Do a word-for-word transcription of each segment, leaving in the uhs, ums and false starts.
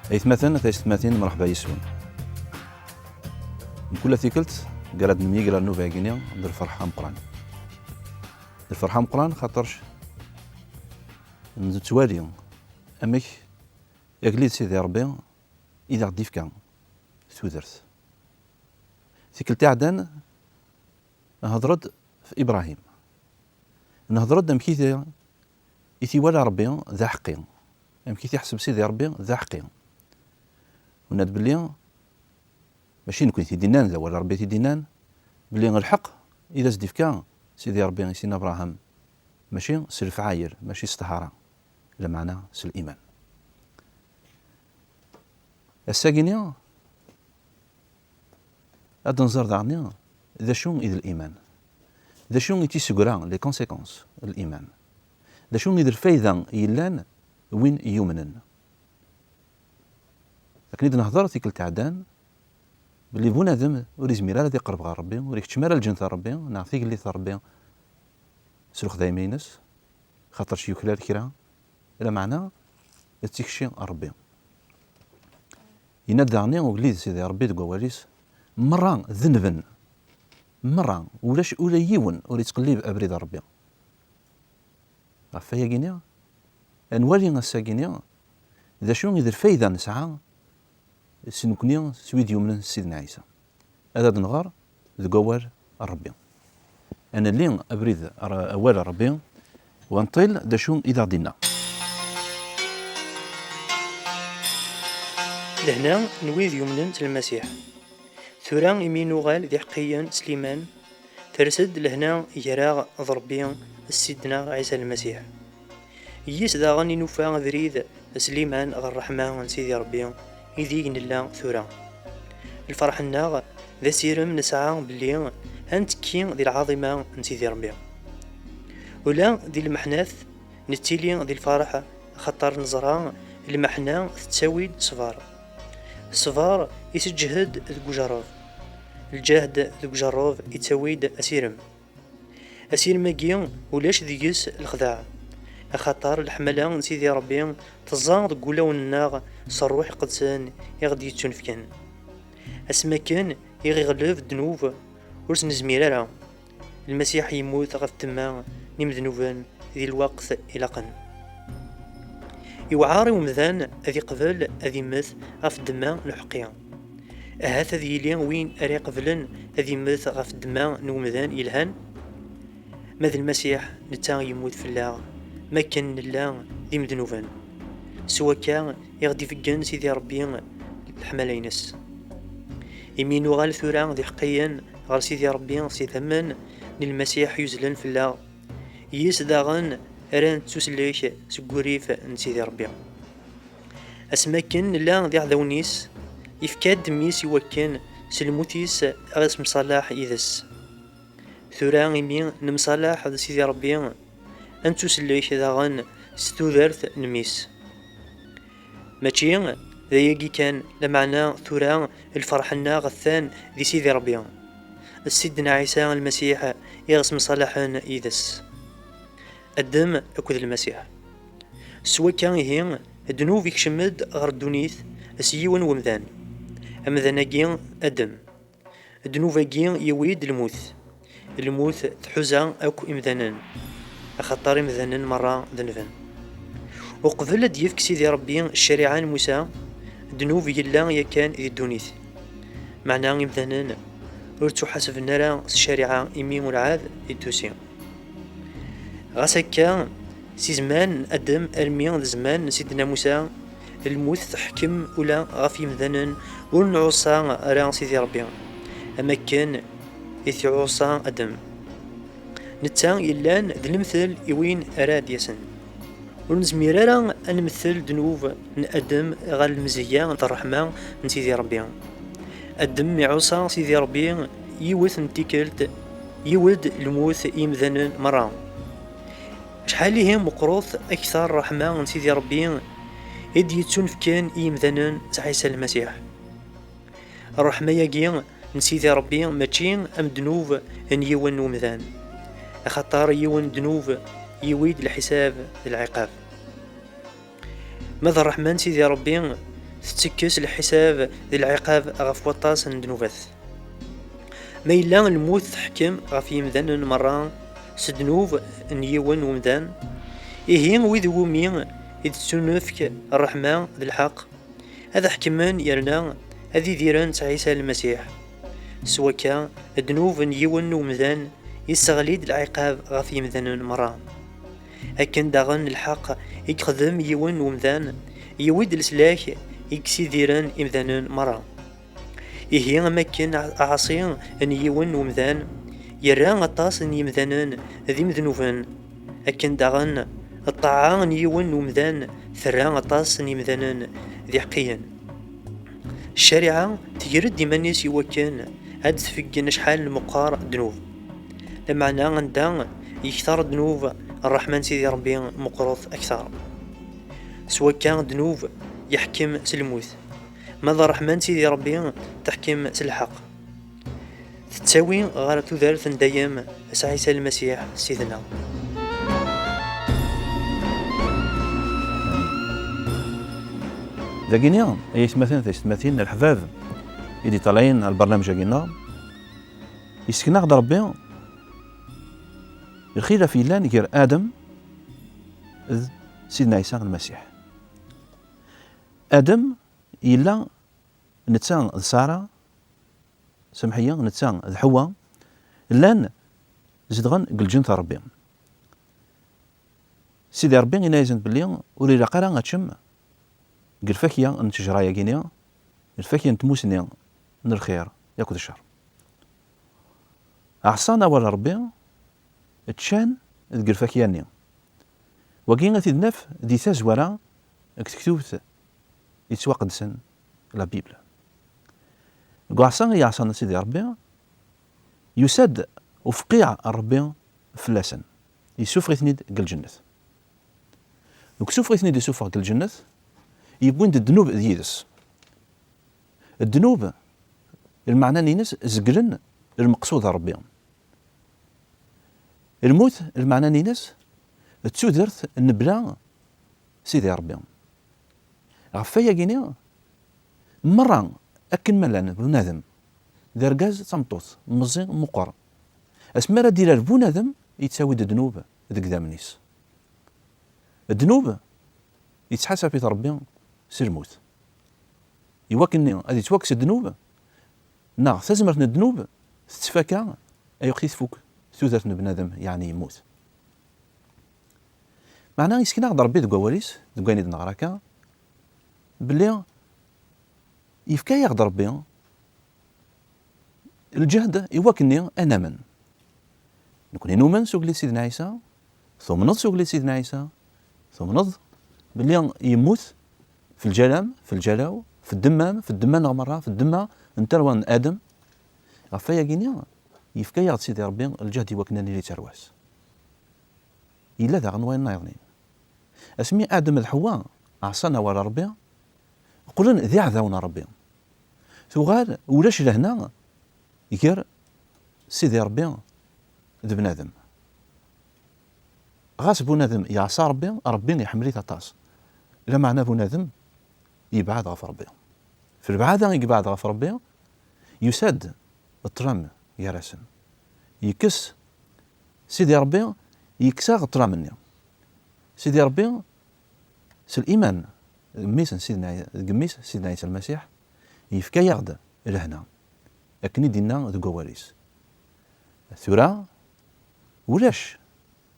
Aytmaten, taysetmatin, mreḥba yes-wen. Mkul tikkelt, gar ad nemyegrar nnuba-agi-nni d lferḥ ameqqran. D lferḥ ameqqran xaṭerc nettwali amek agellid Sidi Ṛebbi i d aɣ-d-ifka tudert. Tikkelt iɛeddan, nhedṛ-d f Ibṛahim. Nhedṛ-d amek i t-, i t-iwala Ṛebbi d aḥeqqi, amek i t-iḥseb Sidi Ṛebbi d aḥeqqi. Wnad belli mačči nekkni t-id-innan, d awal Ṛebbi t-id-innan, belli lḥeqq i d as-d-ifka Sidi Ṛebbi i Sidna Abṛaham, mačči s lefɛayel, mačči s ṭṭhara, lameɛna s liman. Ass-agi-nni, ad nẓer daɣen d acu i d liman, d acu i d tiseggra, les conséquences, n liman, d acu i d lfayda yellan win yumnen. Akken i d-nehder tikkelt iɛeddan, belli bunadem ur izmir ara ad iqerreb ɣer Ṛebbi, ur ikeččem ara lǧennet n Ṛebbi neɣ tigellit n Ṛebbi s lexdayem-ines, xaṭerc yuklal kra, lameɛna d tikci n Ṛebbi. Yenna-d daɣen ugellid Sidi Ṛebbi deg wawal-is, merra denben, merra, ulac ula yiwen ur ittqellib abrid n Ṛebbi. Ɣef wayagi-nni, ad nwali ass-agi-nni d acu i d lfayda nesɛa s nekkni s wid yumnen s Sidna Ɛisa. Ad ad-nɣer deg wawal n Ṛebbi. Ad nali abrid, awal n Ṛebbi, u ad nṭil d acu i d aɣ-d-inna. Lehna n wid yumnen s Lmasiḥ. Tura imi nuɣal d iḥeqqiyen s liman, ters-d lehna gar-aɣ d Ṛebbi s Sidna Ɛisa Lmasiḥ. Yis daɣen i nufa abrid s liman ɣer ṛṛeḥma n Sidi Ṛebbi ideg nella tura. Lferḥ-nneɣ d asirem nesɛa belli ad nettekki di lɛaḍima n Sidi Ṛebbi. Ula di lmeḥnat nettili di lferḥ axaṭer neẓra lmeḥna tettawi-d ṣṣber. Ṣṣber iseǧhed deg ujerreb. Lǧehd deg ujerreb ittawi-d asirem. Asirem-agi ulac deg-s lexdeɛ, axaṭer leḥmala n Sidi Ṛebbi teẓẓa deg wulawen-nneɣ s Ṛṛuḥ Iqedsen i ɣ-d-yettunefken. Asmi akken i ɣ-iɣleb ddnub ur s-nezmir ara. Lmasiḥ yemmut ɣef ddemma n imednuben di lweqt ilaqen. Iwɛer i umdan ad iqbel ad immet ɣef ddemma n uḥeqqi. Ahat ad yili win ara iqeblen ad immet ɣef ddemma n umdan yelhan? Ma d Lmasiḥ, netta yemmut fell-aɣ, makken nella d imednuben. S wakka i ɣ-d-ibeggen Sidi Ṛebbi leḥmala-ines. Imi nuɣal tura d iḥeqqiyen ɣer Sidi Ṛebbi s idammen n Lmasiḥ yuzlen fell-aɣ, yis daɣen ara nettusellek seg wurrif n Sidi Ṛebbi. Asmi akken nella d iɛdawen-is, yefka-d mmi-s i wakken s lmut-is ad ɣ-ismṣalaḥ yid-s. Tura imi nemṣalaḥ d Sidi Ṛebbi, ad nettusellek daɣen s tudert n mmi-s. Mačči d ayagi kan, lameɛna tura lferḥ-nneɣ atan di Sidi Ṛebbi, d Sidna Ɛisa Lmasiḥ i ɣ-ismṣalaḥen yid-s. Adem akked Lmasiḥ. S wakka ihi, ddnub ikcem-d ɣer ddunit s yiwen wemdan. Amdan-agi, Adem. Ddnub-agi yewwi-d lmut. Lmut tḥuza akk imdanen, axaṭer imdanen merra denben. Uqbel ad d-yefk Sidi Ṛebbi ccariɛa n Musa, ddnub yella yakan di ddunit. Meɛna imdanen ur ttuḥasben ara s ccariɛa imi ur ɛad i d-tusi. Ɣas akka, si zman n Adem armi d zman n Sidna Musa, lmut teḥkem ula ɣef yimdanen ur nɛuṣa ara Sidi Ṛebbi, am akken i t-iɛuṣa Adem. Netta yellan d lemtel i win ara d-yasen. Ur nezmir ara ad nmettel ddnub n Adem ɣer lemzeyya d ṛṛeḥma n Sidi Ṛebbi. Adem iɛuṣa Sidi Ṛebbi yiwet n tikkelt, yiwed lmut i yimdanen merra. Acḥal ihi meqqret akteṛ ṛṛeḥma n Sidi Ṛebbi i d-yettunefken i yimdanen s Ɛisa Lmasiḥ! Ṛṛeḥma-agi n Sidi Ṛebbi mačči am ddnub n yiwen n umdan, axaṭer yiwen n ddnub yiwi-d lḥisab d lɛiqab. Ma d ṛṛeḥma n Sidi Ṛebbi, tettekkes lḥisab d lɛiqab ɣef waṭas n ddnubat. Ma yella lmut teḥkem ɣef yimdanen merra s ddnub n yiwen n umdan, ihi wid iwumi i d-tettunefk ṛṛeḥma d lḥeqq ad ḥekmen yerna ad idiren s Ɛisa Lmasiḥ. S wakka, ddnub n yiwen n umdan yesseɣli-d lɛiqab ɣef yimdanen merra. Akken daɣen lḥeqq i yexdem yiwen n umdan, yewwi-d leslak i yessidiren imdanen merra. Ihi, am akken aɛaṣi n yiwen n umdan yerra aṭas n yimdanen d imednuben, akken daɣen ṭṭaɛa n yiwen n umdan terra aṭas n yimdanen d iḥeqqiyen. Ccariɛa tger-d iman-is i wakken ad d-tfeggen acḥal meqqar ddnub. Lameɛna anda yekter ddnub, ṛṛeḥma n Sidi Ṛebbi meqqret akter. S wakka, ddnub yeḥkem s lmut, ma d ṛṛeḥma n Sidi Ṛebbi teḥkem s lḥeqq. Tettawi ɣer tudert n dayem s Ɛisa Lmasiḥ Sidna. Dagini, ay aytmaten, taysetmatin, leḥbab i d-iṭalayen ar lbarnamej-agi-nneɣ, yessken-aɣ-d Ṛebbi lxilaf yellan gar Adem d Sidna Ɛisa Lmasiḥ. Adem yella netta d Sara, samḥ-iyi, netta d Ḥewwa, llan zedɣen deg lǧennet n Ṛebbi. Sidi Ṛebbi yenna-yasen belli ur ilaq ara ad teččem deg lfakya n ttejra-yagini, lfakya n tmusni n lxir akked ccer. Ɛṣan awal n Ṛebbi, ččan deg lfakya-nni. Wagi ad t-id-naf di tazwara deg tektubt yettwaqedsen, la Bible. Deg uɛṣa i yeɛṣan Sidi Ṛebbi, yusa-d ufqiɛ n Ṛebbi fell-asen, yessufeɣ-iten-id deg lǧennet. Deg usufeɣ-iten-id yessufeɣ deg lǧennet, yewwin-d ddnub d yid-s. Ddnub, lmeɛna-ines, zeglen lmeqsud n Ṛebbi. Lmut, lmeɛna-ines, d tudert n bla Sidi Ṛebbi. Ɣef wayagi-ni, merra akken ma llan bunadem, d argaz d tameṭṭut, meẓẓi meqqer, asmi ara d-ilal bunadem, yettawi-d ddnub deg idammen-is. Ddnub yettḥasab-it Ṛebbi s lmut. Iwakken ad yettwakkes ddnub, neɣ tazmert n ddnub tettfaka, ay uqt i tfuk tudert n bnadem, yeɛni yemmut. Meɛna yessken-aɣ-d Ṛebbi deg wawal-is, deg wayen i d-neɣra akka, belli yefka-yaɣ-d Ṛebbi lǧehd i wakken ad namen. Nekni numen s ugellid Sidna Ɛisa, tumneḍ s ugellid Sidna Ɛisa, tumneḍ belli yemmut f lǧal-am, f lǧal-aw, f ddemma-m, f ddemma-nneɣ merra, f ddemma n tarwa n Adem. Ɣef wayagi-ni, yefka-yaɣ-d Sidi Ṛebbi lǧehd i wakken ad nili d tarwa-s. Yella daɣen wayen nniḍen. Asmi Adem d Ḥewwa ɛṣan awal n Ṛebbi, qqlen d iɛdawen n Ṛebbi. Tuɣal ulac lehna gar Sidi Ṛebbi d bnadem. Ɣas bunadem yeɛṣa Ṛebbi, Ṛebbi iḥemmel-it aṭas. Lameɛna bunadem yebɛed ɣef Ṛebbi. F lebɛada i yebɛed ɣef Ṛebbi, yusa-d ṭṭlam gar-asen. Yekkes Sidi Ṛebbi, yekkes-aɣ ṭṭlam-nni. Sidi Ṛebbi, s liman deg mmi-s n Sidna, deg mmi-s Sidna Ɛisa Lmasiḥ, yefka-yaɣ-d lehna, akken i d-inna deg wawal-is. Tura, ulac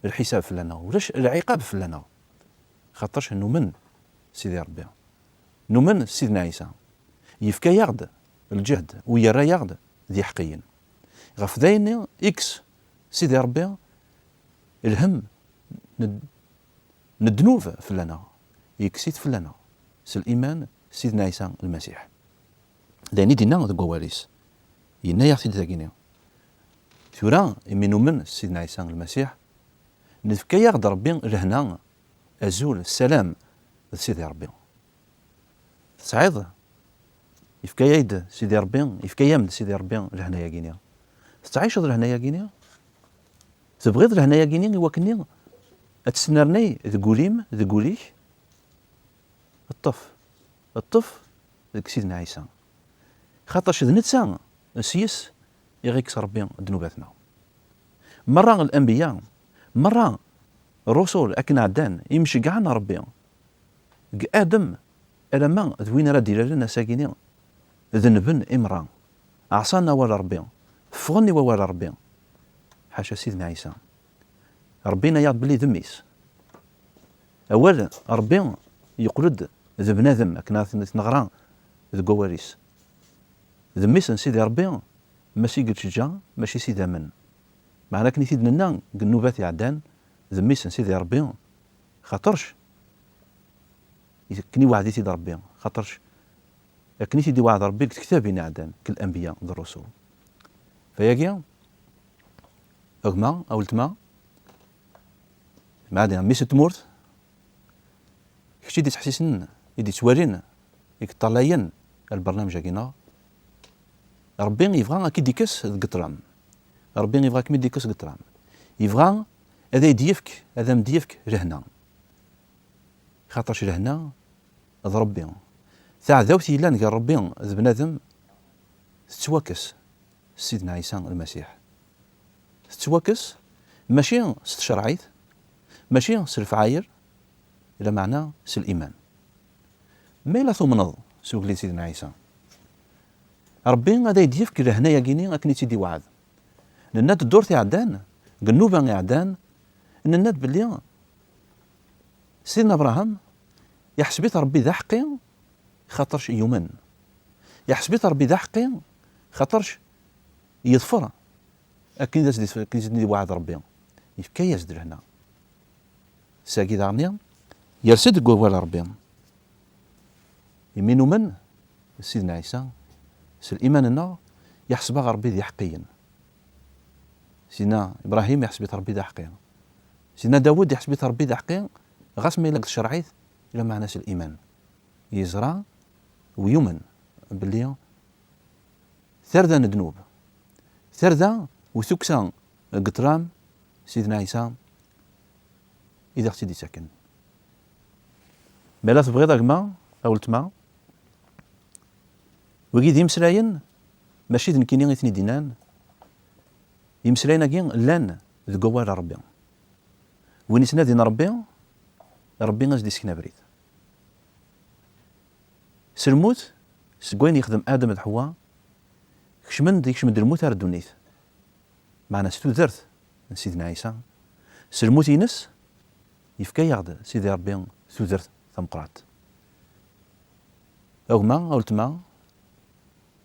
lḥisab fell-aneɣ, ulac lɛiqab fell-aneɣ, xaṭerc numen Sidi Ṛebbi, numen Sidna Ɛisa, yefka-yaɣ-d lǧehd u yerra-yaɣ-d d iḥeqqiyen. Ɣef dayenni, ikkes Sidi Ṛebbi lhemm n n ddnub fell-aneɣ, yekkes-it fell-aneɣ, s liman Sidna Ɛisa Lmasiḥ. D ayen i d-inna deg wawal-is. Yenna-yaɣ-t-id dagini. Tura, imi numen s Sidna Ɛisa Lmasiḥ, nefka-yaɣ-d Ṛebbi lehna, azul, ssalam d Sidi Ṛebbi. Tesɛiḍ? Yefka-yak-d Sidi Ṛebbi, yefka-yam-d Sidi Ṛebbi lehna-yagi-ni. Tettɛiceḍ lehna-yagi-ni? Tebɣiḍ lehna-yagi-ni i wakken ad tesnernay deg ul-im, deg ul-ik? Ṭṭef, ṭṭef deg Sidna Ɛisa. Xaṭerc d netta s yes i ɣ-ikkes Ṛebbi ddnubat-nneɣ. Merra l-anbiya, merra ṛṛusul akken ɛeddan, imceggɛen n Ṛebbi, deg Adem alamma d win ara d-ilalen ass-agini, denben i merra, ɛṣan awal n Ṛebbi, ffɣen i wawal n Ṛebbi. Ḥaca Sidna Ɛisa. Ṛebbi yenna-yaɣ-d belli d mmi-s. Awal n Ṛebbi yeqqel-d d bnadem, akken ara t-neɣra deg wawal-is. D mmi-s n Sidi Ṛebbi, mačči deg lǧeǧǧa, mačči s idammen. Meɛna akken i t-id-nenna deg nnubat iɛeddan, d mmi-s n Sidi Ṛebbi, xaṭerc akken iweɛɛed-it-id Ṛebbi, xaṭerc akken i t-id-iweɛɛed Ṛebbi deg tektabin iɛeddan, deg l-anbiya d ṛṛusul. Fayagi, a gma, a weltma, mɛad mmi-s n tmurt, kečč i d-ittḥessisen, i d-ittwalin, i yeṭṭalayen lbernamej-agi-nneɣ, Ṛebbi yebɣa ad k-id-ikkes deg ṭṭlam. Ṛebbi yebɣa ad kem-id-ikkes deg ṭṭlam. Yebɣa ad ay-d-yefk, ad am-d-yefk lehna. Xaṭerc lehna d Ṛebbi. Taɛdawt yellan gar Ṛebbi d bnadem tettwakkes s Sidna Ɛisa Lmasiḥ. Tettwakkes mačči s tcerɛit, mačči s lefɛayel, lameɛna s liman. Ma yella tumneḍ s ugellid Sidna Ɛisa, Ṛebbi ad ay-d-yefk lehna-yagini akken i tt-id-iweɛɛed. Nenna-d ddurt iɛeddan, deg nnuba iɛeddan, nenna-d belli Sidna Abṛaham iḥseb-it Ṛebbi d aḥeqqi xaṭerc yumen. Iḥseb-it Ṛebbi d aḥeqqi xaṭerc yeḍfer akken i d as-d-, akken i d-iweɛɛed Ṛebbi. Yefka-yas-d lehna. Sagi daɣen yers-d deg wawal Ṛebbi. Imi numen Sidna Ɛisa, s liman-nneɣ, yeḥseb-aɣ Ṛebbi d iḥeqqiyen. Sidna Ibṛahim yeḥseb-it Ṛebbi d aḥeqqi. Sidna Dawed yeḥseb-it Ṛebbi d aḥeqqi, ɣas ma yella deg tcerɛit, lameɛna s liman. Yeẓra u yumen belli tarda n ddnub, tarda u tukksa deg ṭṭlam, Sidna Ɛisa i d aɣ-tt-id-ittaken. Ma la tebɣiḍ a gma, a weltma, wigi d imeslayen, mačči d nekkini i ten-id-innan. Imeslayen-agi llan deg wawal n Ṛebbi. Win ittnadin Ṛebbi, Ṛebbi ad s-d-isken abrid. S lmut, seg wayen yexdem Adem d Ḥewwa, kecmen-d, yekcem-d lmut ar ddunit. Meɛna s tudert n Sidna Ɛisa, s lmut-ines, yefka-yaɣ-d Sidi Ṛebbi tudert tameqqrant. A gma, a weltma,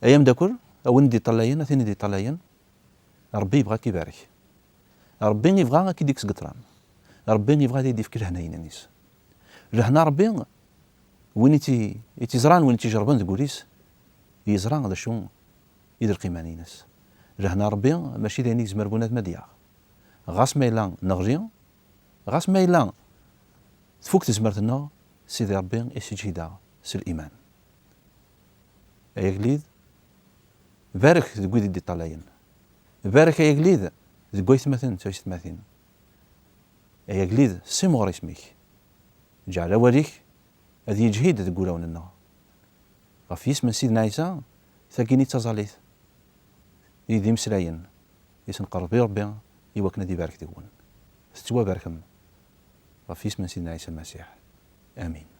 ay ameddakel, a win i d-iṭṭalayen, a tin i d-iṭṭalayen, Ṛebbi yebɣa ad k-ibarek. Ṛebbi yebɣa ad k-id-ikkes deg ṭṭlam. Ṛebbi yebɣa ad ak-d-yefk lehna-ines. Lehna Ṛebbi, win i tt-, i tt-iẓran, win i tt-ijerrben deg wul-is, yeẓra d acu i d lqima-ines. Lehna Ṛebbi mačči d ayen i yezmer bunadem ad d-yaɣ. Ɣas ma yella neɣli, ɣas ma yella tfuk tezmert-nneɣ, Sidi Ṛebbi i s-iǧhid-aɣ s liman. Ay agellid, barek deg wid i d-iṭṭalayen. Barek ay agellid deg waytmaten d taysetmatin. Ay agellid, ssimɣur isem-ik. Ǧɛel awal-ik ad yeǧhid deg wulawen-nneɣ. Ɣef yisem n Sidna Ɛisa, tagini d taẓallit, i d imeslayen i s-nqerreb i Ṛebbi i wakken ad ibarek deg-wen. Tettwabarkem ɣef yisem n Sidna Ɛisa Lmasiḥ. Amin.